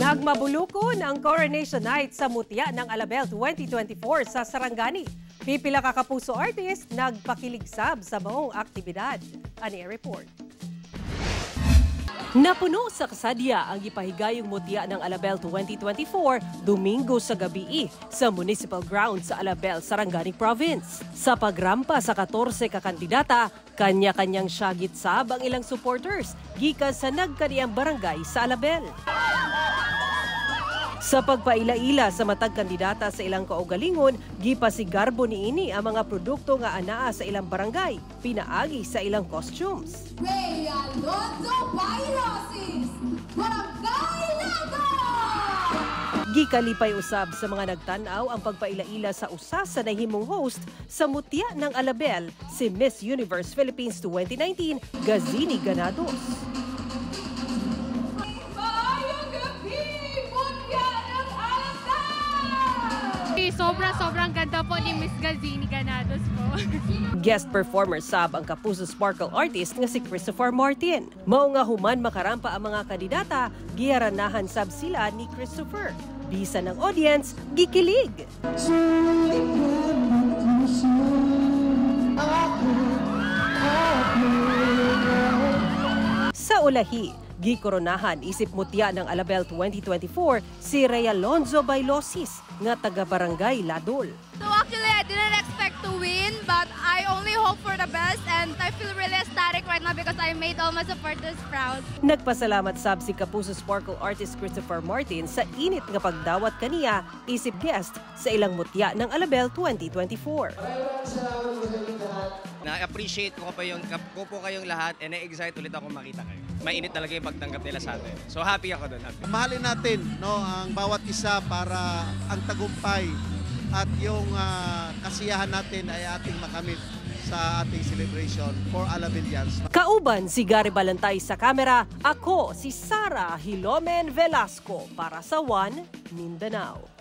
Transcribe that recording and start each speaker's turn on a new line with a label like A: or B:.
A: Nagmabulukon ang Coronation Night sa Mutya ng Alabel 2024 sa Sarangani. Pipila ka kapuso artist nagpakilig sab sa maong aktibidad. Ani report. Napuno sa kasadya ang gipahigayong Mutya ng Alabel 2024 Domingo sa gabi sa Municipal Ground sa Alabel, Sarangani Province. Sa pagrampa sa 14 ka kandidata, kanya-kanyang syagit sab ang ilang supporters gikan sa nagkaniyang barangay sa Alabel. Sa pagpaila-ila sa matag kandidata sa ilang kaugalingon, gipasigarbo niini ang mga produkto nga anaa sa ilang barangay, pinaagi sa ilang costumes.
B: Ray Alonso Bailosis, Barangay Lago!
A: Gikalipay usab sa mga nagtan-aw ang pagpaila-ila sa usa sa nahimong host sa Mutya ng Alabel, si Miss Universe Philippines 2019, Gazini Ganados.
B: Maayong gabi, Mutya ng Alabel!
C: Sobrang sobrang ganda po ni Miss Gazini Ganados po.
A: Guest performer sab ang Kapuso Sparkle artist nga si Christopher Martin. Mao nga human makarampa ang mga kandidata, giharanahan sab sila ni Christopher. Bisan ang audience, gikilig. Sa ulahi, gikoronahan isip mutya ng Alabel 2024 si Rey Alonzo Bailosis nga taga Barangay Ladol.
B: So actually, I didn't expect to win, but I only hope for the best and I feel really ecstatic right now because I made all my supporters proud.
A: Nagpasalamat sab si Kapuso Sparkle artist Christopher Martin sa init nga pagdawat kaniya isip guest sa ilang Mutya ng Alabel 2024.
D: Na-appreciate ko po kayong lahat and na-excite ulit ako makita kayo. Mainit talaga yung pagtanggap nila sa atin. So happy ako doon. Happy.
E: Mahalin natin, no, ang bawat isa para ang tagumpay at yung kasiyahan natin ay ating makamit sa ating celebration for Alabelians.
A: Kauban si Gary Balantay sa kamera, ako si Sara Hilomen Velasco para sa One Mindanao.